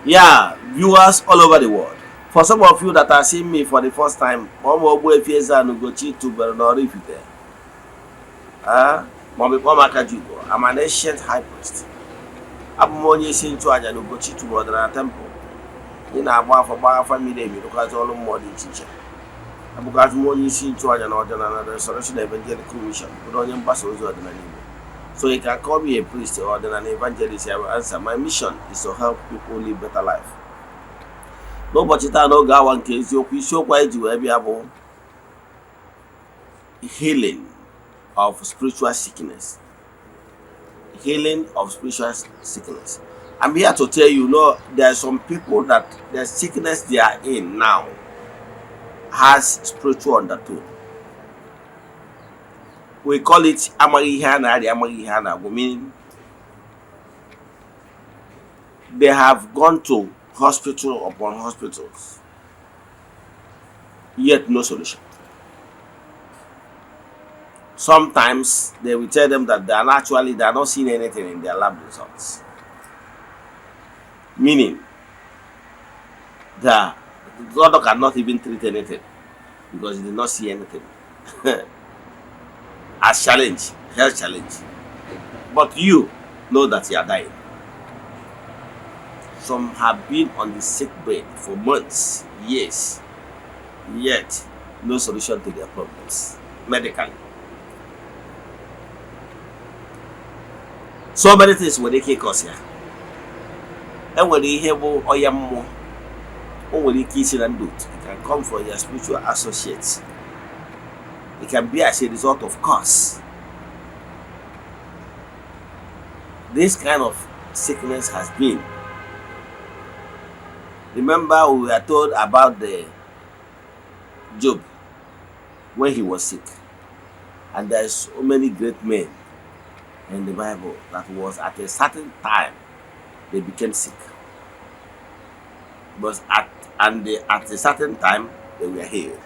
Yeah, viewers all over the world. For some of you that are seeing me for the first time, kpọọ m Ogbuefi Eze-Ana Ugochi tubelu n'Oraifite, maọbụ kpọọ m Akajiugo. I'm an ancient high priest. Abụ m onye isi nchụaja na Ugochi tubelu ọdịnala temple. Ị na-agba afọ, gbaa afa miri emi, rụkwazị ọrụ mmụọ dị iche iche. Abụkwazị m onye isi nchụaja na Ọdịnala Restoration Evangelical Mission, bụrụ onye mgbasa ozi ọdịnala Igbo. So you can call me a priest or an evangelist. I will answer. My mission is to help people live better life. N'ụbọchị taa, n'oge awa nke eziokwu, isiokwu anyị ji wee bịa bụ healing of spiritual sickness. Healing of spiritual sickness. I'm here to tell you, no, there are some people that the sickness they are in now has spiritual undertone. We call it amaghị ihe a na-arịa, amaghị ihe a na-agwụ, meaning they have gone to hospital upon hospitals, yet no solution. Sometimes they will tell them that they are not seeing anything in their lab results, meaning the doctor cannot even treat anything because he did not see anything as challenge, health challenge. But you know that you are dying. Some have been on the sick bed for months, years, yet no solution to their problems medically. So many things nwere ike ịcause ya. Enwere ihe bụ ọya mmụọ, o nwere ike isi na ndị otu. It can come from your spiritual associates. It can be as a result of curse. This kind of sickness has been. Remember, we were told about the Job when he was sick. And there's so many great men in the Bible that was at a certain time they became sick. But at a certain time they were healed.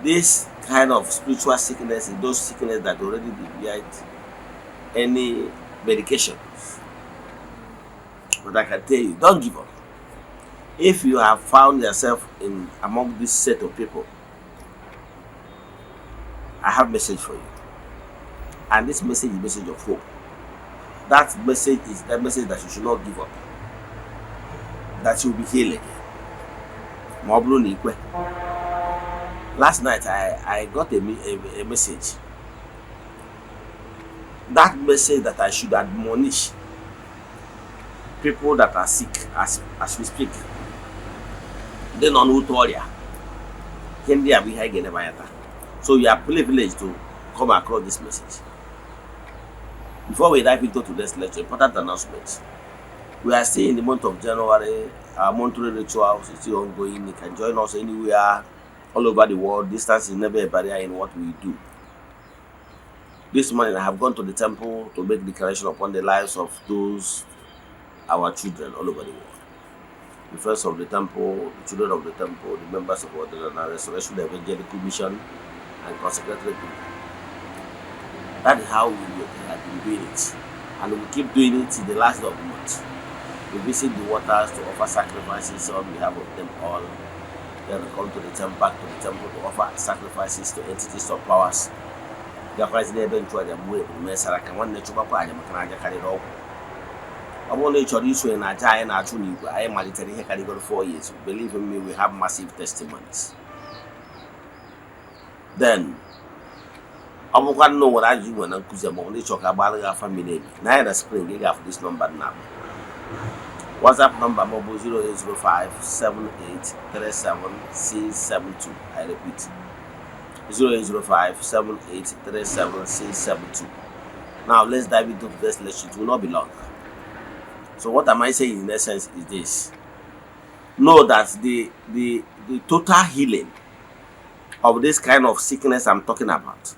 This kind of spiritual sickness is those sickness that already deviate any medications. But I can tell you, don't give up. If you have found yourself in among this set of people, I have message for you. And this message is a message of hope. That message is that message that you should not give up. That you will be healed again. Ma ọ bụrụ na ikwe. Last night I got a message. That message that I should admonish people that are sick as we speak. Ndị nọ n'ute ọrịa. Ihe ndị a bụ ihe anyị ga-enebe anya taa. So you are privileged to come across this message. Before we dive into today's lecture, important announcement. We are still in the month of January. Our monthly rituals is still ongoing. You can join us anywhere, all over the world. Distance is never a barrier in what we do. This morning, I have gone to the temple to make declaration upon the lives of those our children all over the world. The friends of the temple, the children of the temple, the members of the Restoration Evangelical Mission, and consecrated group. That is how we have been doing it. And we keep doing it till the last day of the month. We visit the waters to offer sacrifices on behalf of them all. Then we come to the temple, back to the temple to offer sacrifices to entities of powers. Gakwazi n'ebe nchụaja gbuo ebulu mee saraka. Nwanne, chụkwakwa aja, maka na aja karịrị ọgwụ. Ọ bụrụ na ị chọrọ isonye na aja anyị na-achụ n'igwe anyị malitere ihe karịgoro 4 years, believe in me, we have massive testimonies. Then ọ bụkwa nna o nwere ajụjụ nwere na nkụzi a, maọbụ na ịchọ ka agbara gị afa miri emi na anya na screen gị, ga-afụ this number na WhatsApp number m bụ 08057837672. I repeat, 08057837672. Now let's dive into today's lecture. It will not be long. So what am I saying in essence is this: know that the total healing of this kind of sickness I'm talking about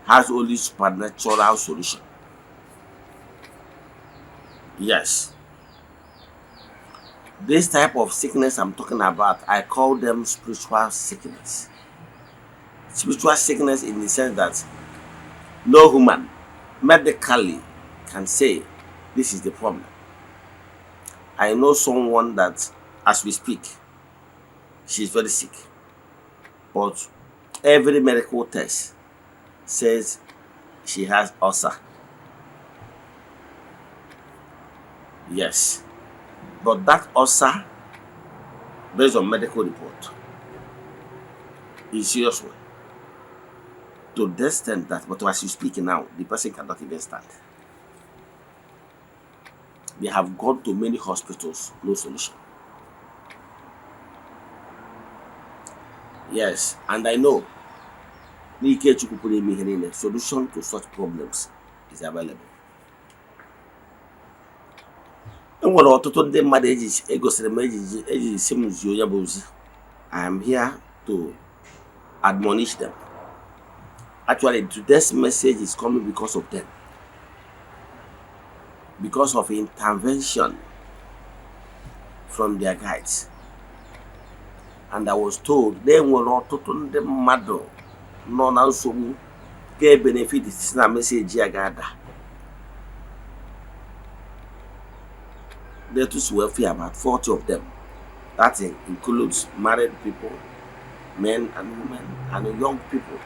has only supernatural solution. Yes. This type of sickness I'm talking about, I call them spiritual sickness. Spiritual sickness in the sense that no human medically can say this is the problem. I know someone that, as we speak, she's very sick, but every medical test says she has ulcer. Yes, but that ulcer, based on medical report, is serious one. To the extent that, but as you speak now, the person cannot even stand. They have gone to many hospitals, no solution. Yes, and I know n'ike Chukwu pụrụ ime ihe niile, solution to such problems is available. E nwere ọtụtụ ndị mmadụ eji egosiri m ejiji ejiji si m zie onye bụ ozi. I am here to admonish them. Actually, today's message is coming because of them, because of intervention from their guides. And I was told na enwere ọtụtụ ndị mmadụ nọ na nsogbu ga-ebenefit si na message ya ga-ada. Let us welfare about 40 of them. That includes married people, men and women, and young people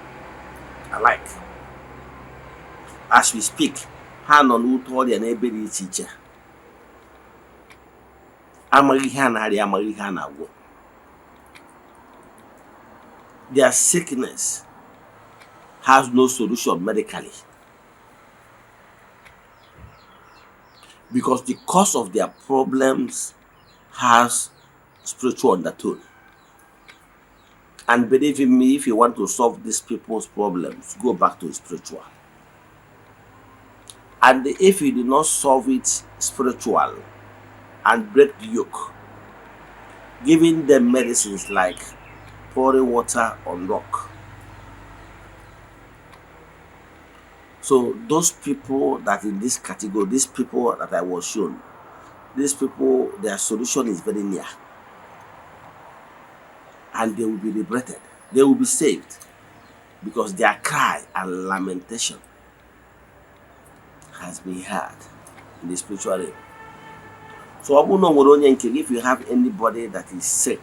alike. As we speak, ha nọ n'ute ọrịa n'ebe dị iche iche. Amaghị ihe a na-arịa, amaghị ihe a na-agwọ. Their sickness has no solution medically because the cause of their problems has spiritual undertone. And believe in me, if you want to solve these people's problems, go back to spiritual. And if you do not solve it spiritual and break the yoke, giving them medicines like pouring water on rock. So those people that in this category, these people that I was shown, these people, their solution is very near. And they will be liberated. They will be saved because their cry and lamentation has been heard in the spiritual realm. So ọ bụrụ na o nwere onye nke gị, if you have anybody that is sick,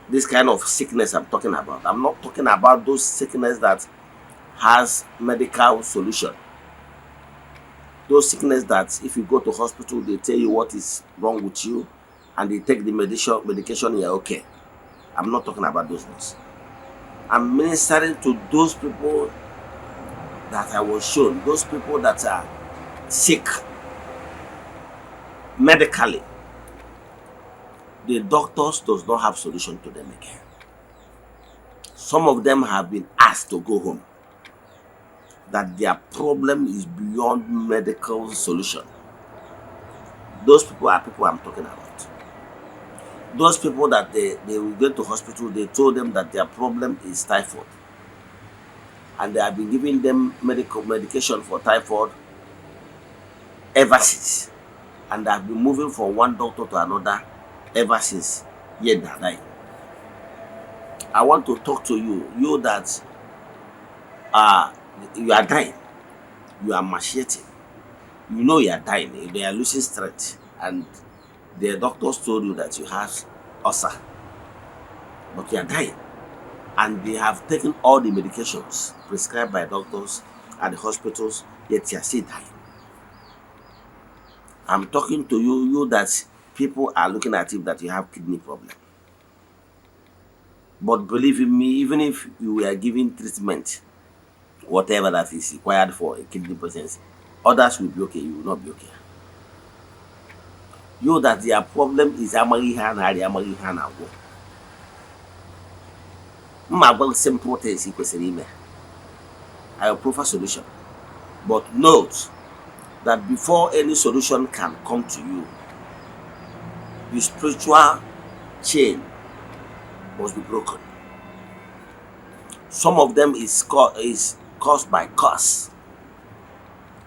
this kind of sickness I'm talking about, I'm not talking about those sickness that has medical solution. Those sickness that if you go to hospital, they tell you what is wrong with you and they take the medication, you're okay. I'm not talking about those ones. I'm ministering to those people that I was shown, those people that are sick medically. The doctors does not have solution to them again. Some of them have been asked to go home, that their problem is beyond medical solution. Those people are people I'm talking about. Those people that they will go to hospital, they told them that their problem is typhoid. And they have been giving them medical medication for typhoid ever since. And they have been moving from one doctor to another ever since, yet they are dying. I want to talk to you, you that you are dying, you are macheting, you know you are dying, they are losing strength, and the doctors told you that you have ulcer, but you are dying. And they have taken all the medications prescribed by doctors at the hospitals, yet you are still dying. I'm talking to you, you that people are looking at you that you have kidney problem. But believe in me, even if you were given treatment, whatever that is required for a kidney patient, others will be okay, you will not be okay. You that their problem is amaghị ihe a na-arịa, amaghị ihe a na-agwọ. Mma agwa gị simple things ị kwesịrị ime. I will provide solution. But note that before any solution can come to you, the spiritual chain must be broken. Some of them is caused by curse.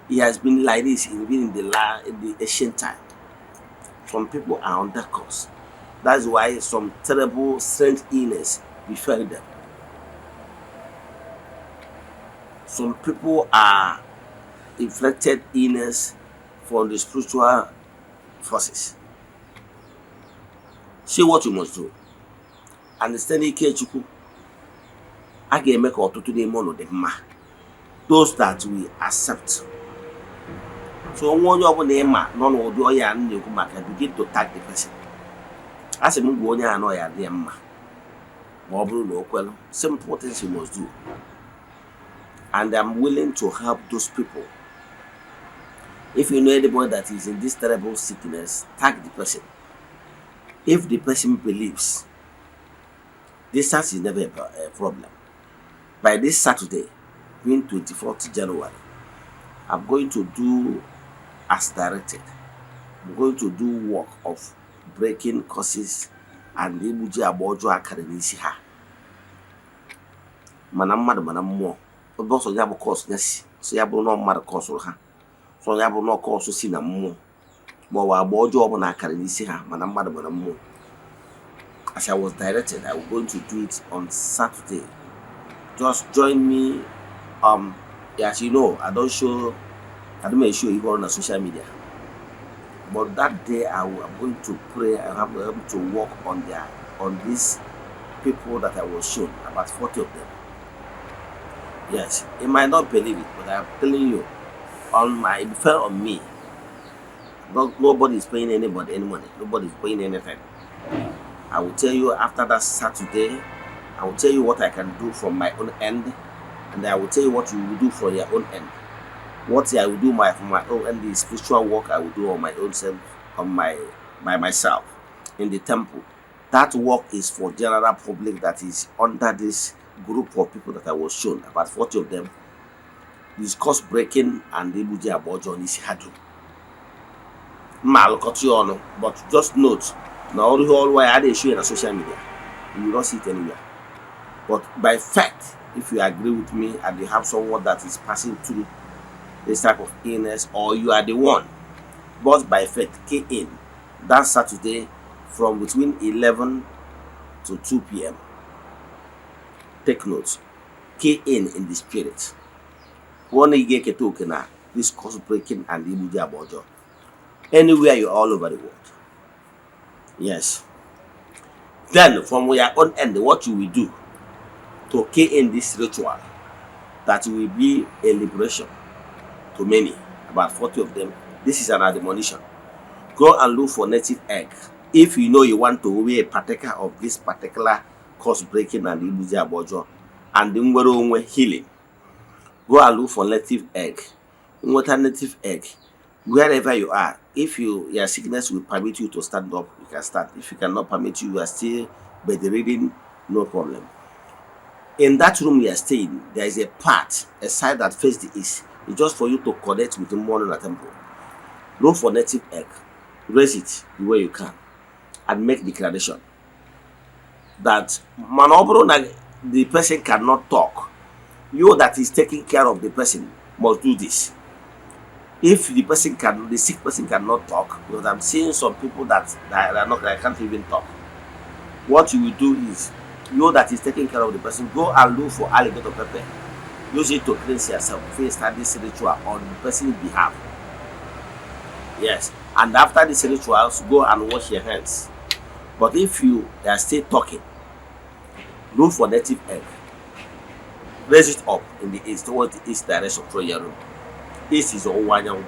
It has been like this even in the ancient time. Some people are under curse. That's why some terrible strange illness befell them. Some people are inflicted illness From the spiritual forces. See what you must do. And site n'ike Chukwu, a ga-eme ka ọtụtụ n'ime ụnụ dị mma. Those that we accept. So onwe onye ọbụla ịma nọ n'ụdị ọya a m na-ekwu maka, begin to tag the person. A sị m gwa onye a nọ ya dị ya mma ma ọ bụrụ na o kwelu. Simple things you must do. And I'm willing to help those people. If you know anybody that is in this terrible sickness, tag the person. If the person believes, distance is never a problem. By this Saturday, being 24th January, I'm going to do as directed. I'm going to do work of breaking curses and igbuji agba ọjọọ akara n'isi ha. Mana mmadụ mana mmụọ, ebe ọsọ ya bụ curse ya si, sọ ya bụrụ na mmadụ curseụrụ ha, sọ ya bụrụ na curse si na mmụọ, ma ọ bụ agba ọjọọ ọbụla akara n'isi ha, mana mmadụ mana mmụọ. As I was directed, I was going to do it on Saturday. Just join me. As you know, I don't make sure you on social media. But that day, I'm going to pray. I am going to work on these people that I was shown, about 40 of them. Yes, you might not believe it, but I'm telling you, on my it fell on me. No, nobody is paying anybody any money. Nobody is paying anything. I will tell you after that Saturday, I will tell you what I can do from my own end, and I will tell you what you will do for your own end. What I will do my from my own end is spiritual work I will do on my own self, on my by myself in the temple. That work is for general public that is under this group of people that I was shown, about 40 of them. This curse breaking and igbuji agba ọjọọ n'isi ha dum. Mma alụkọta ya ọnụ, but just note na ọrụ ihe ọrụ anyị adịghị eshow ya na social media. You will not see it anywhere. But by fact, if you agree with me and you have someone that is passing through this type of illness, or you are the one, but by faith, key in that Saturday from between 11 to 2 p.m. Take notes. Key in the spirit. One ị ga-eketa oke na this curse breaking and igbuji agba ọjọọ. Anywhere you're all over the world. Yes. Then from your own end, what you will do to key in this ritual that will be a liberation to many, about 40 of them. This is an admonition. Go and look for native egg. If you know you want to be a partaker of this particular curse breaking and igbuji agba ọjọọ and nwere onwe healing, go and look for native egg. Nweta native egg wherever you are. If your sickness will permit you to stand up, you can stand. If you cannot permit you, you are still bedridden, no problem. In that room you are staying, there is a part, a side that faces the east. It's just for you to connect with the mmụọ na temple. Look for native egg, raise it the way you can, and make declaration that mana ọ bụrụ na the person cannot talk, you that is taking care of the person must do this. If the person can, the sick person cannot talk, because I'm seeing some people that are not, that can't even talk. What you will do is, you that is taking care of the person, go and look for alligator pepper. Use it to cleanse yourself before you start this ritual on the person's behalf. Yes, and after this rituals, go and wash your hands. But if you are still talking, look for native egg. Raise it up in the east, towards the east direction from your room. East is ọwụwa anyanwụ.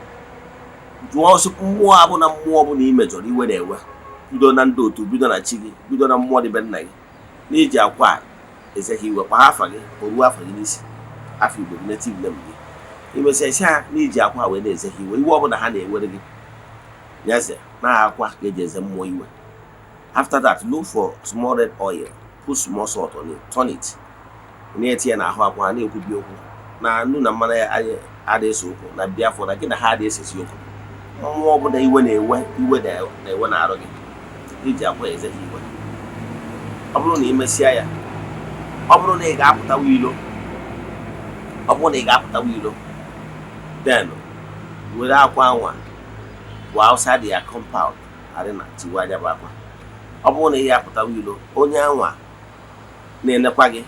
Jụọ sị mmụọ abụ na mmụọ ọbụla ị mejọrọ iwe na-ewe, bido na ndị otu, bido na chi gị, bido na mmụọ dị be nna gị, n'iji akwa a eze ha iwe kpaa afa gị, o ruo afa gị n'isi, afa Igbo gị, native name gị. Imesịa isi ha n'iji akwa wee na-eze ha iwe, iwe ọbụla ha na-ewere gị nyaze na akwa ka eji eze mmụọ iwe. After that, look for small red oil, put small salt on it, turn it, na-etinye n'ahụ akwa ha, na-ekwubi okwu na nnu na mmanụ ya adịghị ese okwu na biafọ na gị na ha adịghị esesi okwu. Mmụọ ọbụla iwe na-ewe, iwe na-ewe na-arụ gị, iji akwa eze ha iwe. Ọ bụrụ na ị mesịa ya, ọ bụrụ na ị ga-apụtawa ilo, ọ bụrụ na ị ga-apụtawa ilo, then were akwa anwa bụ outside ya compound arena tiwe anya bụ akwa. Ọ bụrụ na ị ga-apụtawa ilo, onye anwa na-enekwa gị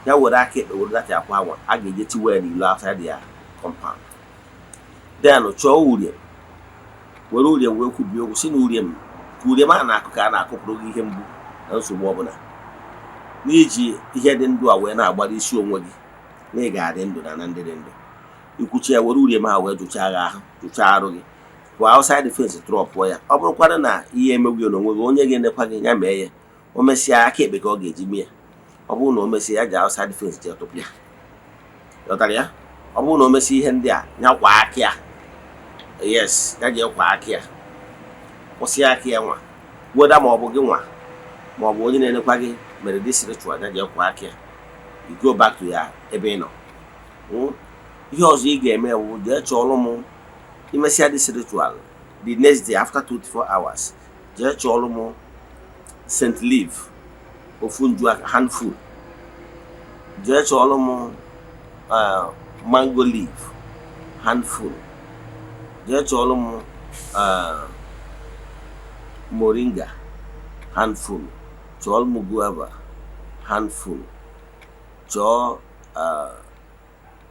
ya were aka ekpe were dati akwa anwa a ga-eje tiwe ya n'ilo outside ya compound. Then chọọ urie. Were uriem wee kwubie okwu si na uriem ka uriem a na-akụ ka a na-akụpụrụ gị ihe mgbu na nsogbu ọbụla, n'iji ihe dị ndụ a wee na-agbara isi onwe gị, na ị ga-adị ndụ na ndị dị ndụ. Ikwuchi ya, were uriem ha wee jụchaa gị ahụ, jụchaa arụ gị, pụọ outside the fence, drọpụọ ya. Ọ bụrụkwanụ na ihe emegbu ya n'onwe gị, onye ga-enekwa gị ya mee ya. O mesịa, aka ekpe ka ọ ga-eji mee ya. Ọ bụrụ na o mesịa ya, ji outside the fence jee tụpụ ya. Ghọtara ya? Ọ bụrụ na o mesịa ihe ndị a, ya kwa aka ya. Yes, ya jee kwa aka ya, kwụsị aka ya nwa weda, ma ọ bụ gị nwa ma ọ bụ onye na-enekwa gị mere this ritual, ya jee kwa aka ya. You go back to ya ebe ị nọ. Ihe ọzọ ị ga-eme bụ jee chọọrọ m, imesịa this ritual, the next day, after 24 hours, jee chọọrọ m scent leaf ofu nju aka, handful. Jee chọọrọ m mango leaf, handful. Jee chọọrọ m moringa, handful. Chọọrọ m guava, handful. Chọọ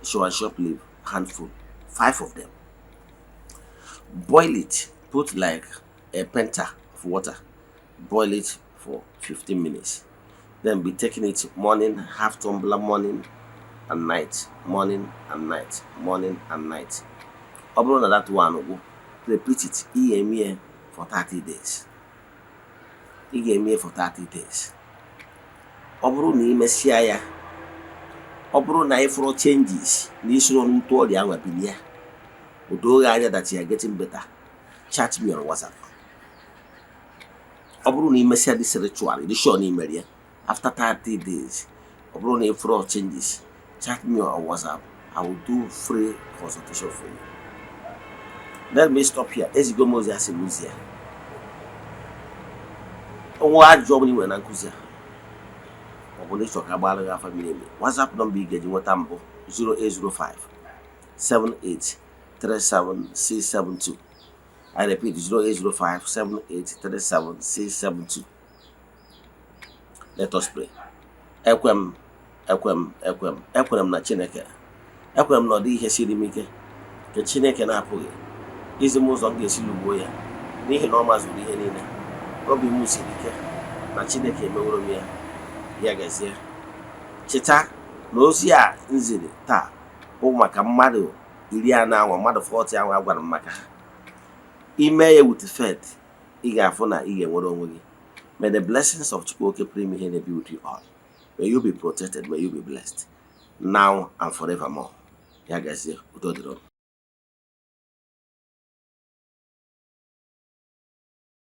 soursop leaf, handful, five of them. Boil it, put like a penta of water, boil it for 15 minutes, then be taking it morning, half tumbler, morning and night, morning and night, morning and night. Ọ bụrụ na that one gwụ, repeat it. Ị ga-eme ya for 30 days. Ị ga-eme ya for 30 days. Ọ bụrụ na ị mesịa ya, ọ bụrụ na ị fụrụ changes na isoro n'ute ọrịa ahụ bilie, o doo gị anya that you are getting better, chat me on WhatsApp. Ọ bụrụ na ị mesịa this ritual, dị sure na ị mere ya, after 30 days, ọ bụrụ na ị fụrụ changes, chat me on WhatsApp. I will do free consultation for you. Let me stop here. Ezigo m ozi asị m ozi ya. Onwe ajụjụ ọbụla ị nwere na nkụzi a, ọ bụ na ịchọ ka agbara gị afa miri emi, WhatsApp nọmba ị ga-eji nweta mbụ 0805 78 37672. I repeat, 0805 78 37672. Let us pray. Ekwe m, ekwe m, ekwe m, ekwere m na Chineke. Ekwere m na ọ dịghị ihe siri m ike nke Chineke na-apụghị izi m ụzọ m ga-esi lugbuo ya, n'ihi na ọ mazuru ihe niile. Obi m siri ike na Chineke emeworo m ya. Ya gazie. Cheta na ozi a m ziri taa bụ maka mmadụ 40 anwa, mmadụ 40 anwa gwara m maka ha. Ime ya with faith, ị ga-afụ na ị ga-enwere onwe gị. May the blessings of Chukwu Oke pụrụ ime ihe be with you all. May you be protected, may you be blessed now and forevermore. Ya gazie, udo dịrị unu.